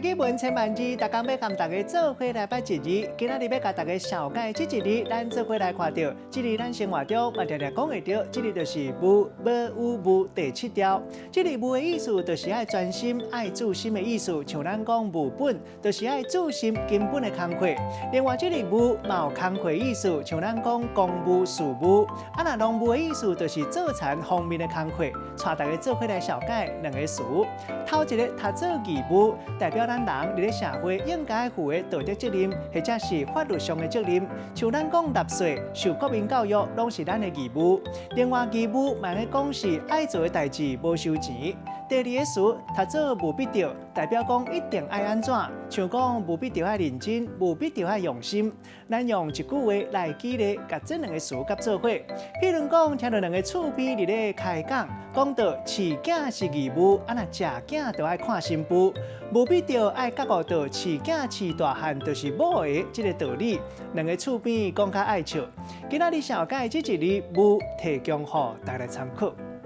語文千萬字，逐工欲共大家做伙來捌一字。今仔日欲共大家紹介這一字，咱做伙來看著，這字咱生活中嘛定定講會著，這字就是務，無有務第七調。這字務的意思就是愛專心、愛注心的意思。像咱講務本，就是愛注心根本的工課。另外，這字務嘛有工課意思，像咱講公務、事務。啊，若農務的意思就是做田方面的工課。帶大家做伙來紹介兩個詞。頭一個讀做義務，代表咱人佇咧社會應該負的道德責任，或者是法律上的責任。像咱講納稅、受國民教育，攏是咱的義務。另外，義務嘛會講是愛做的代誌，無收錢。第二個詞讀做務必著，代表講一定愛按怎，像講務必著愛認真，務必著愛用心。咱用一句話來舉例，共這兩個詞佮做伙。譬如講，聽著兩个厝邊佇咧開講，講到飼囝是義務，啊若食囝就愛看新婦，務必著愛覺悟到飼囝飼大漢就是某的這个道理。兩个厝邊講較愛笑。今仔日紹介這一字務，提供予大家參考。